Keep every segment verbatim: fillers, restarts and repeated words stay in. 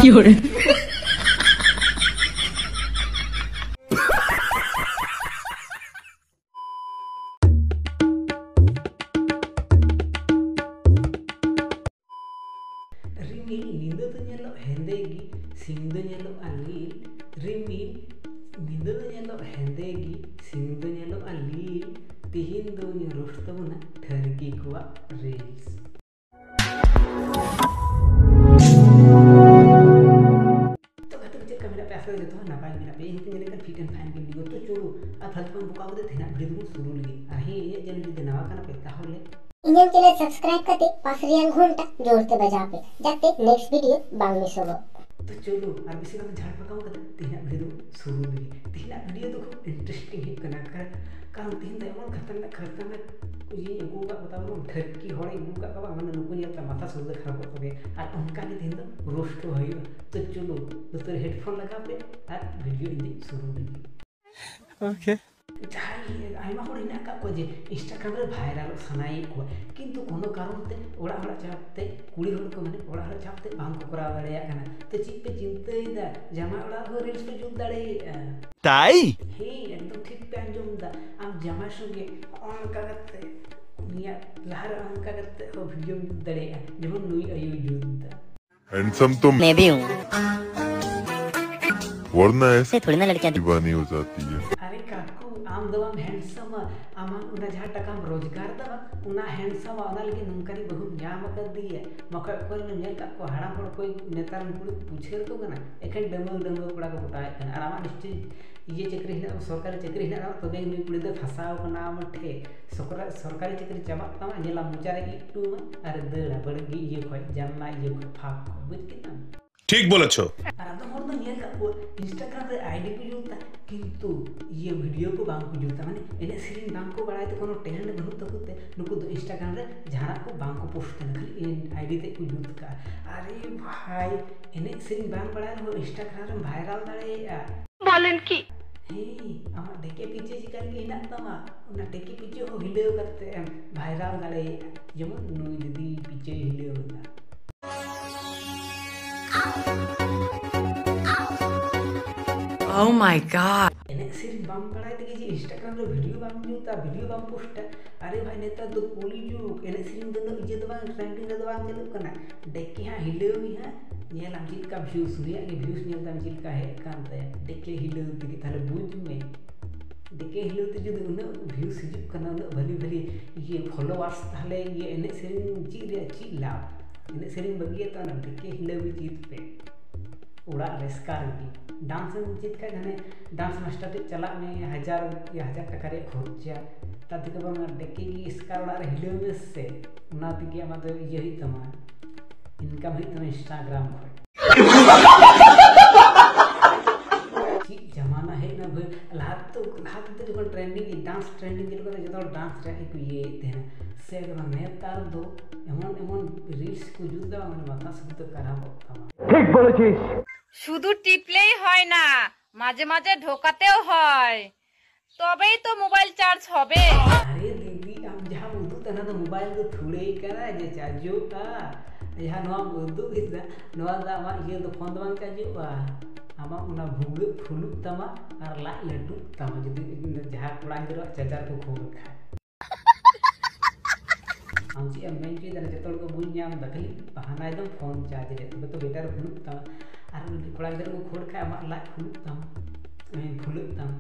有人。 ᱨᱤᱢᱤᱞ ᱧᱤᱫᱟᱹ ᱫᱚ ᱧᱮᱞᱚᱜ ᱦᱮᱸᱫᱮ ᱜᱮ, ᱥᱤᱧ ᱫᱚ ᱧᱮᱞᱚᱜᱼᱟ ᱞᱤᱞ᱾ ᱨᱤᱢᱤᱞ ᱧᱤᱫᱟᱹ ᱫᱚ ᱧᱮᱞᱚᱜ ᱦᱮᱸᱫᱮ ᱜᱮ, ᱥᱤᱧ ᱫᱚ ᱧᱮᱞᱚᱜᱼᱟ ᱞᱤᱞ᱾ ᱛᱤᱦᱤᱧ ᱫᱚᱧ ᱨᱳᱥᱴ ᱛᱟᱵᱚᱱᱟ ᱴᱷᱟᱹᱨᱠᱤ ᱠᱚᱣᱟᱜ ᱨᱤᱞᱥ᱾ ᱛᱚ ᱜᱟᱛᱮ ᱠᱚ, ᱪᱮᱫ ᱞᱮᱠᱟ ᱢᱮᱱᱟᱜ ᱯᱮᱭᱟ? ᱟᱥᱟ ᱠᱚᱨᱮ ᱡᱚᱛᱚ ᱦᱚᱲ ᱱᱟᱯᱟᱭ ᱜᱮ ᱢᱮᱱᱟᱜ ᱯᱮᱭᱟ᱾ ᱤᱧ ᱦᱚᱸ ᱧᱮᱞᱮᱫ ᱠᱟᱱ fit and fine ᱜᱮ ᱢᱮᱱᱟᱜ᱾ ᱛᱚ ᱪᱚᱞᱚ, ᱟᱨ ᱯᱷᱟᱞᱛᱩ ᱵᱚᱠᱟ ᱠᱟᱛᱮ ᱛᱮᱦᱮᱧᱟᱜ ᱵᱷᱤᱰᱤᱭᱳ ᱫᱚᱵᱚᱱ ᱥᱩᱨᱩ ᱞᱮᱜᱮ᱾ ᱟᱨ ᱦᱮᱸ, ᱤᱧᱟᱹᱜ ᱪᱮᱱᱮᱞ ᱡᱩᱫᱤ ᱱᱟᱣᱟ ᱠᱟᱱᱟ ᱯᱮ, ᱛᱟᱦᱚᱞᱮ ᱤᱧᱟᱹᱜ ᱪᱮᱱᱮᱞ ᱥᱟᱵᱥᱠᱨᱟᱭᱤᱵ ᱠᱟᱛᱮ ᱯᱟᱥ ᱨᱮᱭᱟᱜ ᱜᱷᱚᱱᱴᱟ ᱡᱳᱨ ᱛᱮ ᱵᱟᱡᱟᱣ ᱯᱮ, ᱡᱟᱛᱮ ᱱᱮᱠᱥᱴ ᱵᱷᱤᱰᱤᱭᱳ ᱵᱟᱝ ᱢᱤᱥᱚᱜᱚᱜ᱾ ᱛᱚ ᱪᱚᱞᱚ, ᱟᱨ ᱵᱮᱥᱤ ᱵᱟᱝ ᱡᱷᱟᱲ ᱯᱟᱠᱟᱣ ᱠᱟᱛᱮ ᱛᱮᱦᱮᱧᱟᱜ ᱵᱷᱤᱰᱤᱭᱳ ᱫᱚ ᱥᱩᱨᱩ ᱞᱮᱜᱮ᱾ ᱛᱮᱦᱮᱧᱟᱜ ᱵᱷᱤᱰᱤᱭᱳ ᱫᱚ ᱠᱷᱩᱵ ᱤᱱᱴᱟᱨᱮᱥᱴᱤᱝ ᱦᱩᱭᱩᱜ ᱠᱟᱱᱟ, ᱠᱟᱨ-, ᱠᱟᱨᱚᱱ ᱛᱮᱦᱮᱧ ᱫᱚ ᱮᱢᱚᱱ ᱠᱷᱟᱛᱟᱨᱱᱟᱠ, ᱠᱷᱟᱛᱟᱨᱱᱟᱠ ᱤᱭᱟᱹᱧ ᱟᱹᱜᱩ ᱟᱠᱟᱫ ᱠᱚ ᱛᱟᱵᱚᱱᱟ, ᱴᱷᱟᱹᱨᱠᱤ ᱦᱚᱲᱤᱧ ᱟᱹᱜᱩ ᱟᱠᱟᱫ ᱠᱚᱣᱟ, ᱢᱟᱱᱮ ᱱᱩᱠᱩ ᱧᱮᱞᱛᱮ ᱢᱟᱛᱷᱟ ᱥᱩᱫᱷᱟᱹ ᱠᱷᱟᱨᱟᱯᱚᱜ ᱛᱟᱯᱮᱭᱟ᱾ ᱟᱨ ᱚᱱᱠᱟ ᱜᱮ ᱛᱮᱦᱮᱧ ᱫᱚ ᱨᱳᱥᱴ ᱦᱚᱸ ᱦᱩᱭᱩᱜᱼᱟ᱾ ᱛᱚ ᱪᱚᱞᱚ, ᱞᱩᱛᱩᱨ ᱨᱮ ᱦᱮᱰᱯᱷᱳᱱ ᱞᱟᱜᱟᱣ ᱯᱮ ᱟᱨ ᱵᱷᱤᱰᱤᱭᱳ ᱤᱧ ᱥᱩᱨᱩ ᱞᱮᱜᱮ᱾ ᱳᱠᱮ᱾ ᱡᱟᱦᱟᱸᱭ ᱟᱭᱢᱟ ᱦᱚᱲ ᱦᱮᱱᱟᱜ ᱟᱠᱟᱫ ᱠᱚᱣᱟ ᱡᱮ Instagram ᱨᱮ ᱵᱷᱟᱭᱨᱟᱞᱚᱜ ᱥᱟᱱᱟᱭᱮᱫ ᱠᱚᱣᱟ, ᱠᱤᱱᱛᱩ ᱠᱳᱱᱳ ᱠᱟᱨᱚᱱ ᱛᱮ ᱚᱲᱟᱜ ᱦᱚᱲᱟᱜ ᱪᱟᱯ ᱛᱮ, ᱠᱩᱲᱤ ᱦᱚᱲ ᱠᱚ ᱢᱟᱱᱮ ᱚᱲᱟᱜ ᱦᱚᱲᱟᱜ ᱪᱟᱯ ᱛᱮ ᱵᱟᱝ ᱠᱚ ᱠᱚᱨᱟᱣ ᱫᱟᱲᱮᱭᱟᱜ ᱠᱟᱱᱟ᱾ ᱛᱚ ᱪᱮᱫ ᱯᱮ ᱪᱤᱱᱛᱟᱹᱭᱮᱫᱟ? ᱡᱟᱢᱟᱭ ᱚᱲᱟᱜ ᱨᱮᱦᱚᱸ ᱨᱤᱞᱥ ᱯᱮ ᱡᱩᱛ ᱫᱟᱲᱮᱭᱟᱜᱼᱟ᱾ ᱛᱟᱭ? ᱦᱮᱸ, ᱮᱠᱫᱚᱢ ᱴᱷᱤᱠ ᱯᱮ ᱟᱸᱡᱚᱢ ᱮᱫᱟ᱾ ᱟᱢ ᱡᱟᱢᱟᱭ ᱥᱚᱸᱜᱮ ᱦᱚᱸᱜᱼᱚ ᱱᱚᱝᱠᱟ ᱠᱟᱛᱮ, ᱩᱱᱤᱭᱟᱜ ᱞᱟᱦᱟᱨᱮ ᱚᱱᱠᱟ ᱠᱟᱛᱮ ᱦᱚᱸ ᱵᱷᱤᱰᱤᱭᱳᱢ ᱡᱩᱛ ᱫᱟᱲᱮᱭᱟᱜᱼᱟ, ᱡᱮᱢᱚᱱ ᱱᱩᱭ ᱟᱭᱳᱭ ᱡᱩᱛ ᱮᱫᱟ᱾ हैंडसम तो मैं भी हूँ। वरना ऐसे से थोड़ी ना लड़कियां दीवानी हो जाती है। ᱟᱨᱮ ᱠᱟᱠᱩ, ᱟᱢ ᱫᱚ ᱵᱟᱢ ᱦᱮᱱᱰᱥᱟᱢᱟ, ᱟᱢᱟᱜ ᱚᱱᱟ ᱡᱟᱦᱟᱸ ᱴᱟᱠᱟᱢ ᱨᱳᱡᱽᱜᱟᱨ ᱫᱟ ᱵᱟᱝ, ᱚᱱᱟ ᱦᱮᱱᱰᱥᱟᱢᱟ, ᱚᱱᱟ ᱞᱟᱹᱜᱤᱫ ᱱᱚᱝᱠᱟᱱᱤᱡ ᱵᱟᱹᱦᱩᱢ ᱧᱟᱢ ᱟᱠᱟᱫᱮᱭᱟ᱾ ᱵᱟᱠᱷᱟᱡ ᱚᱠᱚᱭ ᱨᱮᱱᱮᱢ ᱧᱮᱞ ᱠᱟᱜ ᱠᱚᱣᱟ? ᱦᱟᱲᱟᱢ ᱦᱚᱲ ᱚᱠᱚᱭ ᱱᱮᱛᱟᱨ ᱨᱮᱱ ᱠᱩᱲᱤ ᱠᱚ ᱯᱩᱪᱷᱟᱹᱨ ᱠᱚ ᱠᱟᱱᱟ, ᱮᱠᱷᱮᱱ ᱰᱟᱺᱜᱩᱣᱟᱹ ᱰᱟᱺᱜᱩᱣᱟᱹ ᱠᱚᱲᱟ ᱠᱚ ᱯᱚᱴᱟᱣᱮᱫ ᱠᱟᱱᱟ᱾ ᱟᱨ ᱟᱢᱟᱜ ᱱᱤᱥᱪᱚᱭ ᱤᱭᱟᱹ ᱪᱟᱹᱠᱨᱤ ᱦᱮᱱᱟᱜ ᱛᱟᱢᱟ, ᱥᱚᱨᱠᱟᱨᱤ ᱪᱟᱹᱠᱨᱤ ᱦᱮᱱᱟᱜ ᱛᱟᱢᱟ, ᱛᱚᱵᱮ ᱱᱩᱭ ᱠᱩᱲᱤ ᱫᱚᱭ ᱯᱷᱟᱸᱥᱟᱣ ᱠᱟᱱᱟ ᱟᱢ ᱴᱷᱮᱡ᱾ ᱥᱚᱨᱠᱟᱨ-, ᱥᱚᱨᱠᱟᱨᱤ ᱪᱟᱹᱠᱨᱤ ᱪᱟᱵᱟᱜ ᱛᱟᱢᱟ, ᱧᱮᱞᱟᱢ ᱢᱚᱪᱟ ᱨᱮ ᱤᱡ ᱴᱩᱢᱟ ᱟᱨ ᱫᱟᱹᱲᱟ ᱵᱟᱲᱜᱮ ᱤᱭᱟᱹ ᱠᱷᱚᱡ, ᱡᱟᱱᱞᱟ ᱤᱭᱟᱹ ᱠᱷᱚᱡ, ᱯᱷᱟᱸᱠ ᱠᱷᱚᱡ, ᱵᱩᱡᱽ ᱠᱮᱫᱟᱢ? ᱴᱷᱤᱠ ᱵᱚᱞᱮᱪᱷᱚ᱾ ᱟᱨ ᱟᱫᱚᱢ ᱦᱚᱲ ᱫᱚ ᱧᱮᱞ ᱠᱟᱜ ᱠᱚᱣᱟ, Instagram ᱨᱮ ᱟᱭᱰᱤ ᱠᱚ ᱡᱩᱛᱟ, ᱠᱤᱱᱛᱩ ᱤᱭᱟᱹ ᱵᱷᱤᱰᱤᱭᱳ ᱠᱚ ᱵᱟᱝ ᱠᱚ ᱡᱩᱛᱟ, ᱢᱟᱱᱮ ᱮᱱᱮᱡ ᱥᱮᱨᱮᱧ ᱵᱟᱝ ᱠᱚ ᱵᱟᱲᱟᱭ ᱛᱮ, ᱠᱳᱱᱳ ᱴᱮᱞᱮᱱᱴ ᱵᱟᱹᱱᱩᱜ ᱛᱟᱠᱚ ᱛᱮ, ᱱᱩᱠᱩ ᱫᱚ Instagram ᱨᱮ ᱡᱟᱦᱟᱱᱟᱜ ᱠᱚ ᱵᱟᱝ ᱠᱚ ᱯᱳᱥᱴ ᱠᱟᱱᱟ, ᱠᱷᱟᱹᱞᱤ ᱟᱭᱰᱤ ᱛᱮᱫ ᱠᱚ ᱡᱩᱛ ᱠᱟᱜᱼᱟ᱾ ᱟᱨᱮ ᱵᱷᱟᱭ, ᱮᱱᱮᱡ ᱥᱮᱨᱮᱧ ᱵᱟᱝ ᱵᱟᱲᱟᱭ ᱨᱮᱦᱚᱸ Instagram ᱨᱮᱢ ᱵᱷᱟᱭᱨᱟᱞ ᱫᱟᱲᱮᱭᱟᱜᱼᱟ᱾ ᱵᱚᱞᱮᱱ ᱠᱤ? ᱦᱮᱸ, ᱟᱢᱟᱜ ᱰᱮᱠᱮ ᱯᱤᱪᱮ ᱪᱤᱠᱟᱹᱱ ᱜᱮ ᱦᱮᱱᱟᱜ ᱛᱟᱢᱟ, ᱚᱱᱟ ᱰᱮᱠᱮ ᱯᱤᱪᱮ ᱦᱚᱸ ᱦᱤᱞᱟᱹᱣ ᱠᱟᱛᱮ ᱮᱢ ᱵᱷᱟᱭᱨᱟᱞ ᱫᱟᱲᱮᱭᱟᱜᱼᱟ, ᱡᱮᱢᱚᱱ ᱱᱩᱭ ᱫᱤᱫᱤ ᱯᱤᱪᱮ ᱦᱤᱞᱟᱹᱣ ᱮᱫᱟ᱾ Oh my god. ᱮᱱᱮᱡ ᱥᱮᱨᱮᱧ ᱵᱟᱢ ᱵᱟᱲᱟᱭ ᱛᱮᱜᱮ ᱡᱮ Instagram ᱨᱮ video ᱵᱟᱢ ᱡᱩᱛᱟ, video ᱵᱟᱢ ᱯᱳᱥᱴᱟ᱾ ᱟᱨᱮ ᱵᱷᱟᱭ, ᱱᱮᱛᱟᱨ ᱫᱚ ᱠᱚᱞᱤ ᱡᱩᱜᱽ, ᱮᱱᱮᱡ ᱥᱮᱨᱮᱧ ᱫᱚ ᱩᱱᱟᱹᱜ ᱤᱭᱟᱹ ᱫᱚ ᱵᱟᱝ, trending ᱨᱮᱫᱚ ᱵᱟᱝ ᱪᱟᱹᱞᱩᱜ ᱠᱟᱱᱟ᱾ ᱰᱮᱠᱮ ᱦᱟᱸᱜ ᱦᱤᱞᱟᱹᱣ ᱢᱮ ᱦᱟᱸᱜ, ᱧᱮᱞᱟᱢ ᱪᱮᱫ ᱞᱮᱠᱟ views, ᱩᱱᱤᱭᱟᱜ ᱜᱮ views ᱧᱮᱞ ᱛᱟᱢ ᱪᱮᱫ ᱞᱮᱠᱟ ᱦᱮᱡ ᱟᱠᱟᱱ ᱛᱟᱭᱟ᱾ ᱰᱮᱠᱮ ᱦᱤᱞᱟᱹᱣ ᱛᱮᱜᱮ ᱛᱟᱦᱞᱮ ᱵᱩᱡᱽ ᱢᱮ, ᱰᱮᱠᱮ ᱦᱤᱞᱟᱹᱣ ᱛᱮ ᱡᱩᱫᱤ ᱩᱱᱟᱹᱜ views ᱦᱤᱡᱩᱜ ᱠᱟᱱᱟ, ᱩᱱᱟᱹᱜ ᱵᱷᱟᱹᱞᱤ ᱵᱷᱟᱹᱞᱤ ᱤᱭᱟᱹ followers, ᱛᱟᱦᱞᱮ ᱤᱭᱟᱹ ᱮᱱᱮᱡ ᱥᱮᱨᱮᱧ ᱪᱮᱫ ᱨᱮᱭᱟᱜ ᱪᱮᱫ ᱞᱟᱵᱷ? ᱮᱱᱮᱡ ᱥᱮᱨᱮᱧ ᱵᱟᱹᱜᱤᱭᱟᱛᱮ ᱚᱱᱟ ᱰᱮᱠᱮ ᱦᱤᱞᱟᱹᱣ ᱜᱮ ᱪᱮᱫ ᱯᱮ᱾ ᱚᱲᱟᱜ ᱨᱮ ᱮᱥᱠᱟᱨ ᱜᱮ᱾ Dance ᱮᱢ ᱪᱮᱫ ᱠᱷᱟᱡ ᱦᱟᱱᱮ dance master ᱴᱷᱮᱡ ᱪᱟᱞᱟᱜ ᱢᱮ, ᱦᱟᱡᱟᱨ, ᱤᱭᱟᱹ, ᱦᱟᱡᱟᱨ ᱴᱟᱠᱟ ᱨᱮᱭᱟᱜ ᱠᱷᱚᱨᱪᱟ᱾ ᱛᱟᱨ ᱛᱷᱮᱠᱮ ᱵᱚᱨᱚᱝ ᱚᱱᱟ ᱰᱮᱠᱮ ᱜᱮ ᱮᱥᱠᱟᱨ ᱚᱲᱟᱜ ᱨᱮ ᱦᱤᱞᱟᱹᱣ ᱢᱮ ᱥᱮ, ᱚᱱᱟ ᱛᱮᱜᱮ ᱟᱢᱟᱜ ᱫᱚ ᱤᱭᱟᱹ ᱦᱩᱭᱩᱜ ᱛᱟᱢᱟ, income ᱦᱩᱭᱩᱜ ᱛᱟᱢᱟ Instagram ᱠᱷᱚᱡ᱾ ᱪᱮᱫ ᱡᱟᱢᱟᱱᱟ ᱦᱮᱡ ᱮᱱᱟ ᱵᱷᱟᱹᱭ᱾ ᱞᱟᱦᱟ ᱛᱮᱫᱚ, ᱞᱟᱦᱟ ᱛᱮᱫᱚ ᱡᱚᱠᱷᱚᱱ trending, dance trending ᱪᱟᱹᱞᱩᱜ ᱠᱟᱱᱟ, ᱡᱚᱛᱚ ᱦᱚᱲ dance ᱨᱮᱭᱟᱜ ᱜᱮᱠᱚ ᱤᱭᱟᱹᱭᱮᱫ ᱛᱟᱦᱮᱱᱟ᱾ ᱥᱮ ᱵᱟᱝ, ᱱᱮᱛᱟᱨ ᱫᱚ ᱮᱢᱚᱱ ᱮᱢᱚᱱ reels ᱠᱚ ᱡᱩᱛ ᱮᱫᱟ, ᱢᱟᱱᱮ ᱢᱟᱛᱷᱟ ᱥᱩᱫᱷᱟᱹ ᱠᱷᱟᱨᱟᱯᱚᱜ ᱛᱟᱢᱟ᱾ ᱴᱷᱤᱠ ᱵᱚᱞᱮᱪᱤᱥ᱾ শুধু টিপলেই হয় না, মাঝে মাঝে ঢোকাতেও হয়, তবেই তো মোবাইল চার্জ হবে। আরে দিদি, ᱟᱢ ᱡᱟᱦᱟᱸᱢ ᱩᱫᱩᱜ ᱛᱟᱦᱮᱱᱟ ᱫᱚ ᱢᱳᱵᱟᱭᱤᱞ ᱫᱚ ᱛᱷᱩᱲᱮ ᱠᱟᱱᱟ ᱡᱮ ᱪᱟᱨᱡᱚᱜᱼᱟ᱾ ᱡᱟᱦᱟᱸ ᱱᱚᱣᱟᱢ ᱩᱫᱩᱜ ᱮᱫᱟ, ᱱᱚᱣᱟ ᱫᱚ ᱟᱢᱟᱜ ᱤᱭᱟᱹ ᱫᱚ ᱯᱷᱳᱱ ᱫᱚ ᱵᱟᱝ ᱪᱟᱨᱡᱚᱜᱼᱟ᱾ ᱟᱢᱟᱜ ᱚᱱᱟ ᱵᱷᱩᱜᱟᱹᱜ ᱯᱷᱩᱞᱩᱜ ᱛᱟᱢᱟ ᱟᱨ ᱞᱟᱡ ᱞᱟᱹᱴᱩᱜ ᱛᱟᱢᱟ, ᱡᱩᱫᱤ ᱡᱟᱦᱟᱸ ᱠᱚᱲᱟ ᱜᱤᱫᱽᱨᱟᱹᱣᱟᱜ ᱪᱟᱨᱡᱟᱨ ᱠᱚ ᱠᱷᱳᱲ ᱠᱷᱟᱡ᱾ ᱟᱢ ᱪᱮᱫ ᱮᱢ ᱢᱮᱱ ᱦᱚᱪᱚᱭᱮᱫᱟ? ᱡᱚᱛᱚ ᱦᱚᱲ ᱠᱚ ᱵᱩᱡᱽ ᱧᱟᱢ ᱮᱫᱟ, ᱠᱷᱟᱹᱞᱤ ᱵᱟᱦᱟᱱᱟᱭ ᱫᱚᱢ ᱯᱷᱳᱱ ᱪᱟᱨᱡᱽ ᱨᱮ, ᱛᱚᱵᱮ ᱛᱚ ᱵᱮᱴᱟᱨᱤ ᱯᱷᱩᱞᱩᱜ ᱛᱟᱢᱟ᱾ ᱟᱨ ᱩᱱᱤ ᱠᱚᱲᱟ ᱜᱤᱫᱽᱨᱟᱹ ᱠᱚ ᱠᱷᱳᱲ ᱠᱷᱟᱡ ᱟᱢᱟᱜ ᱞᱟᱡ ᱯᱷᱩᱞᱩᱜ ᱛᱟᱢᱟ, ᱟᱢ ᱯᱷᱩᱞᱟᱹᱜ ᱛᱟᱢ᱾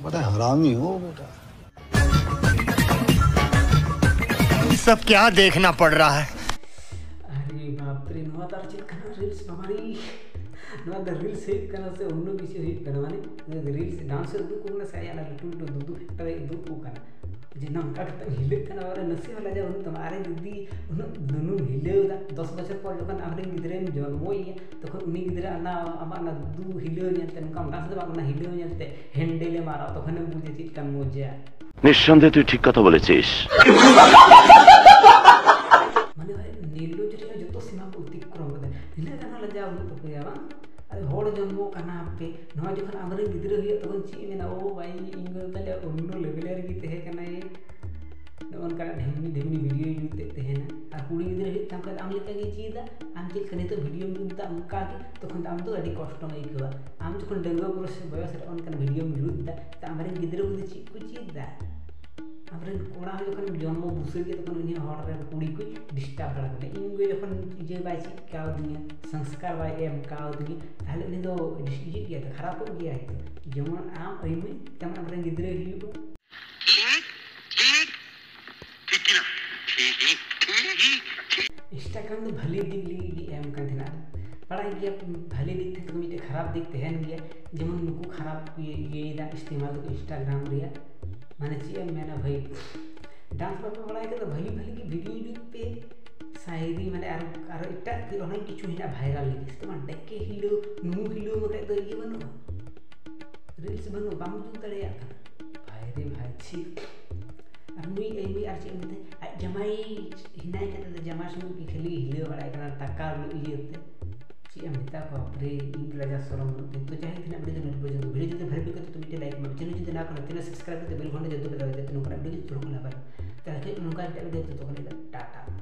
बड़ा हरामी हो बेटा। ये सब क्या देखना पड़ रहा है? ᱟᱨᱮ ᱵᱟᱯ ᱨᱮ, ᱱᱚᱣᱟ ᱫᱚ ᱟᱨ ᱪᱮᱫ ᱠᱟᱱᱟ reels ᱵᱟᱵᱟ ᱨᱮ? ᱱᱚᱣᱟ ᱫᱚ reels ᱦᱩᱭᱩᱜ ᱠᱟᱱᱟ ᱥᱮ ᱚᱱᱱᱚ ᱠᱤᱪᱷᱩ ᱦᱩᱭᱩᱜ ᱠᱟᱱᱟ? ᱢᱟᱱᱮ reels dance ᱮ ᱩᱫᱩᱜ ᱠᱚ ᱠᱟᱱᱟ ᱥᱮ ᱟᱭᱟᱜ ᱚᱱᱟ ᱞᱟᱹᱴᱩ ᱞᱟᱹᱴᱩ ᱫᱩᱫᱩ factory ᱩᱫᱩᱜ ᱠᱚ ᱠᱟᱱᱟ? ᱡᱮ ᱱᱚᱝᱠᱟ ᱠᱟᱛᱮᱢ ᱦᱤᱞᱟᱹᱜ ᱠᱟᱱᱟ, ᱵᱟᱵᱟ ᱨᱮ, ᱱᱟᱥᱮ ᱦᱚᱸ ᱞᱟᱡᱟᱣ ᱵᱟᱹᱱᱩᱜ ᱛᱟᱢᱟ? ᱟᱨᱮ ᱡᱩᱫᱤ ᱩᱱᱟᱹᱜ ᱫᱩᱱᱩᱢ ᱦᱤᱞᱟᱹᱣ ᱮᱫᱟ, ᱫᱚᱥ ᱵᱚᱪᱷᱚᱨ ᱯᱚᱨ ᱡᱚᱠᱷᱚᱱ ᱟᱢᱨᱮᱱ ᱜᱤᱫᱽᱨᱟᱹᱢ ᱡᱚᱱᱢᱚᱭᱮᱭᱟ, ᱛᱚᱠᱷᱚᱱ ᱩᱱᱤ ᱜᱤᱫᱽᱨᱟᱹ ᱚᱱᱟ ᱟᱢᱟᱜ ᱚᱱᱟ ᱫᱩ ᱦᱤᱞᱟᱹᱣ ᱧᱮᱞᱛᱮ, ᱱᱚᱝᱠᱟᱢ dance ᱫᱟ ᱵᱟᱝ, ᱚᱱᱟ ᱦᱤᱞᱟᱹᱣ ᱧᱮᱞᱛᱮ handle ᱮ ᱢᱟᱨᱟᱣ, ᱛᱚᱠᱷᱚᱱᱮᱢ ᱵᱩᱡᱟ ᱪᱮᱫ ᱞᱮᱠᱟᱱ ᱢᱚᱡᱟ᱾ নিঃসন্দেহে তুই ঠিক কথা বলেছিস। ᱢᱟᱱᱮ ᱵᱷᱟᱭ, ᱱᱤᱨᱞᱚᱡᱽ ᱨᱮᱭᱟᱜ ᱡᱚᱛᱚ ᱥᱤᱢᱟ ᱠᱚ ᱚᱛᱤᱠᱨᱚᱢ ᱠᱟᱫᱟ᱾ ᱱᱤᱱᱟᱹᱜ ᱜᱟᱱ ᱦᱚᱸ ᱞᱟᱡᱟᱣ ᱵᱟᱹᱱᱩᱜ ᱛᱟᱯᱮᱭᱟ ᱵᱟᱝ? ᱟᱨ ᱦᱚᱲ ᱡᱚᱱᱢᱚ ᱠᱟᱱᱟ ᱯᱮ, ᱱᱚᱣᱟ ᱡᱚᱠᱷᱚᱱ ᱟᱢᱨᱮᱱ ᱜᱤᱫᱽᱨᱟᱹ ᱦᱩᱭᱩᱜ ᱛᱚᱠᱷᱚᱱ ᱪᱮᱫ ᱮ ᱢᱮᱱᱟ, "ᱳ ᱵᱷᱟᱭ, ᱤᱧ ᱫᱚ ᱛᱟᱦᱞᱮ ᱚᱱᱱᱚ level ᱨᱮᱜᱮ ᱛᱟᱦᱮᱸ ᱠᱟᱱᱟᱭ, ᱱᱚᱜᱼᱚ ᱱᱚᱝᱠᱟ ᱰᱷᱮᱢᱱᱤ ᱰᱷᱮᱢᱱᱤ video ᱡᱩᱛ ᱮᱫ ᱛᱟᱦᱮᱱᱟ", ᱟᱨ ᱠᱩᱲᱤ ᱜᱤᱫᱽᱨᱟᱹ ᱦᱩᱭᱩᱜ ᱚᱱᱠᱟ ᱟᱢ ᱞᱮᱠᱟ ᱜᱮ ᱪᱮᱫᱟ᱾ ᱟᱢ ᱪᱮᱫ ᱞᱮᱠᱟ ᱱᱤᱛᱚᱜ ᱵᱷᱤᱰᱤᱭᱳᱢ ᱡᱩᱛ ᱮᱫᱟ, ᱚᱱᱠᱟ ᱜᱮ ᱛᱚᱠᱷᱚᱱ ᱫᱚ ᱟᱢ ᱫᱚ ᱟᱹᱰᱤ ᱠᱚᱥᱴᱚᱢ ᱟᱹᱭᱠᱟᱹᱣᱟ᱾ ᱟᱢ ᱡᱚᱠᱷᱚᱱ ᱰᱟᱺᱜᱩᱣᱟᱹ ᱵᱚᱭᱚᱥ ᱨᱮ ᱚᱱᱠᱟᱱ ᱵᱷᱤᱰᱤᱭᱳᱢ ᱡᱩᱛ ᱮᱫᱟ, ᱛᱚ ᱟᱢᱨᱮᱱ ᱜᱤᱫᱽᱨᱟᱹ ᱠᱚᱫᱚ ᱪᱮᱫ ᱠᱚ ᱪᱮᱫ ᱮᱫᱟ? ᱟᱢᱨᱮᱱ ᱠᱚᱲᱟ ᱦᱚᱸ ᱡᱚᱠᱷᱚᱱ ᱡᱚᱱᱢᱚ ᱵᱩᱥᱟᱹᱜ ᱜᱮ, ᱛᱚᱠᱷᱚᱱ ᱩᱱᱤ ᱦᱚᱲ ᱨᱮᱱ ᱠᱩᱲᱤ ᱠᱚ ᱰᱤᱥᱴᱟᱵᱽ ᱵᱟᱲᱟ ᱠᱚᱣᱟ᱾ ᱤᱧ ᱜᱚ ᱡᱚᱠᱷᱚᱱ ᱤᱭᱟᱹ ᱵᱟᱭ ᱪᱮᱫ ᱠᱟᱣᱫᱤᱧᱟ, ᱥᱚᱝᱥᱠᱟᱨ ᱵᱟᱭ ᱮᱢ ᱠᱟᱣᱫᱤᱧᱟ, ᱛᱟᱦᱚᱞᱮ ᱩᱱᱤ ᱫᱚ ᱰᱤᱥ-, ᱤᱭᱟᱹᱜ ᱜᱮᱭᱟ ᱛᱚ, ᱠᱷᱟᱨᱟᱯᱚᱜ ᱜᱮᱭᱟᱭ ᱛᱚ᱾ ᱡᱮᱢᱚᱱ ᱟᱢ ᱟᱹᱭ ᱢᱮ, ᱛᱮᱢᱚᱱ ᱟᱢᱨᱮᱱ ᱜᱤᱫᱽᱨᱟᱹ ᱦᱩᱭᱩᱜᱼᱟ᱾ ᱴᱷᱤᱠ, ᱴᱷᱤᱠ, ᱴᱷᱤᱠ ᱠᱤᱱᱟ? ᱴᱷᱤᱠ, ᱴᱷᱤᱠ, ᱴᱷᱤᱠ᱾ Instagram ᱫᱚ ᱵᱷᱟᱞᱮ ᱫᱤᱠ ᱞᱟᱹᱜᱤᱫ ᱜᱮ ᱮᱢ ᱠᱟᱱ ᱛᱟᱦᱮᱱᱟ᱾ ᱵᱟᱲᱟᱭ ᱜᱮᱭᱟ ᱯᱮ, ᱵᱷᱟᱞᱮ ᱫᱤᱠ ᱛᱷᱮᱠᱮ ᱫᱚ ᱢᱤᱫᱴᱮᱡ ᱠᱷᱟᱨᱟᱯ ᱫᱤᱠ ᱛᱟᱦᱮᱱ ᱜᱮᱭᱟ᱾ ᱡᱮᱢᱚᱱ ᱱᱩᱠᱩ ᱠᱷᱟᱨᱟᱯ ᱤᱭᱟᱹ, ᱤᱭᱟᱹᱭᱮᱫᱟ, ᱤᱥᱛᱮᱢᱟᱞ ᱫᱟᱠᱚ Instagram ᱨᱮᱭᱟᱜ᱾ ᱢᱟᱱᱮ ᱪᱮᱫ ᱮᱢ ᱢᱮᱱᱟ ᱵᱷᱟᱹᱭ, dance ᱵᱟᱯᱮ ᱵᱟᱲᱟᱭ ᱠᱷᱟᱱ ᱫᱚ ᱵᱷᱟᱹᱞᱤ ᱵᱷᱟᱹᱞᱤ ᱜᱮ ᱵᱷᱤᱰᱤᱭᱳ ᱡᱩᱛ ᱯᱮ, ᱥᱟᱭᱨᱤ, ᱢᱟᱱᱮ ᱟᱨᱚ, ᱟᱨᱚ ᱮᱴᱟᱜ ᱠᱤ ᱚᱱᱮᱠ ᱠᱤᱪᱷᱩ ᱦᱮᱱᱟᱜᱼᱟ viral ᱞᱟᱹᱜᱤᱫ᱾ ᱛᱚ ᱰᱮᱠᱮ ᱦᱤᱞᱟᱹᱣ, ᱱᱩ ᱦᱤᱞᱟᱹᱣ ᱵᱟᱠᱷᱟᱡ ᱫᱚ ᱤᱭᱟᱹ ᱵᱟᱹᱱᱩᱜᱼᱟ, reels ᱵᱟᱹᱱᱩᱜᱼᱟ, ᱵᱟᱢ ᱡᱩᱛ ᱫᱟᱲᱮᱭᱟᱜ ᱠᱟᱱᱟ᱾ ᱵᱷᱟᱭ ᱨᱮ ᱵᱷᱟᱭ, ᱪᱷᱤ᱾ ᱟᱨ ᱱᱩᱭ ᱮᱢᱱᱤ ᱟᱨ ᱪᱮᱫ ᱮᱢ ᱢᱮᱛᱟᱭᱟ, ᱟᱡ ᱡᱟᱢᱟᱭ ᱦᱮᱱᱟᱭ ᱠᱟᱛᱮ ᱫᱚ ᱡᱟᱢᱟᱭ ᱥᱩᱢᱩᱝ ᱜᱮ ᱠᱷᱟᱹᱞᱤ ᱦᱤᱞᱟᱹᱣ ᱵᱟᱲᱟᱭ ᱠᱟᱱᱟ ᱴᱟᱠᱟ ᱤᱭᱟᱹᱛᱮ᱾ ᱪᱮᱫ ᱮᱢ ᱢᱮᱛᱟ ᱠᱚᱣᱟ ᱵᱟᱯᱨᱮ, ᱤᱧ ᱞᱟᱡᱟ ᱥᱚᱨᱚᱢ ᱵᱟᱹᱱᱩᱜ ᱛᱤᱧ᱾ ᱛᱚ ᱡᱟᱦᱟᱸᱭ ᱛᱤᱱᱟᱹᱜ video ᱫᱚ ᱱᱤᱛ ᱯᱚᱨᱡᱚᱱᱛᱚ, video ᱡᱩᱫᱤ ᱵᱷᱟᱞᱮ ᱯᱮ ᱟᱹᱭᱠᱟᱹᱣ ᱛᱚ ᱢᱤᱫᱴᱮᱱ like ᱢᱮ, channel ᱡᱩᱫᱤ ᱱᱟᱣᱟ ᱠᱟᱱᱟ channel subscribe ᱠᱟᱛᱮ bell ᱜᱷᱚᱱᱴᱟ ᱡᱚᱛᱚ ᱯᱮ ᱫᱟᱵᱟᱭᱟ, ᱡᱟᱛᱮ ᱱᱚᱝᱠᱟᱱᱟᱜ video ᱡᱚᱛᱚ ᱠᱷᱚᱱ ᱟᱵᱟᱨ ᱛᱟᱦᱞᱮ ᱱᱚᱝᱠᱟ ᱢᱤᱫᱴᱮᱱ video ᱛᱚᱛᱚ ᱠᱷᱚᱱ ᱴᱟᱴᱟ᱾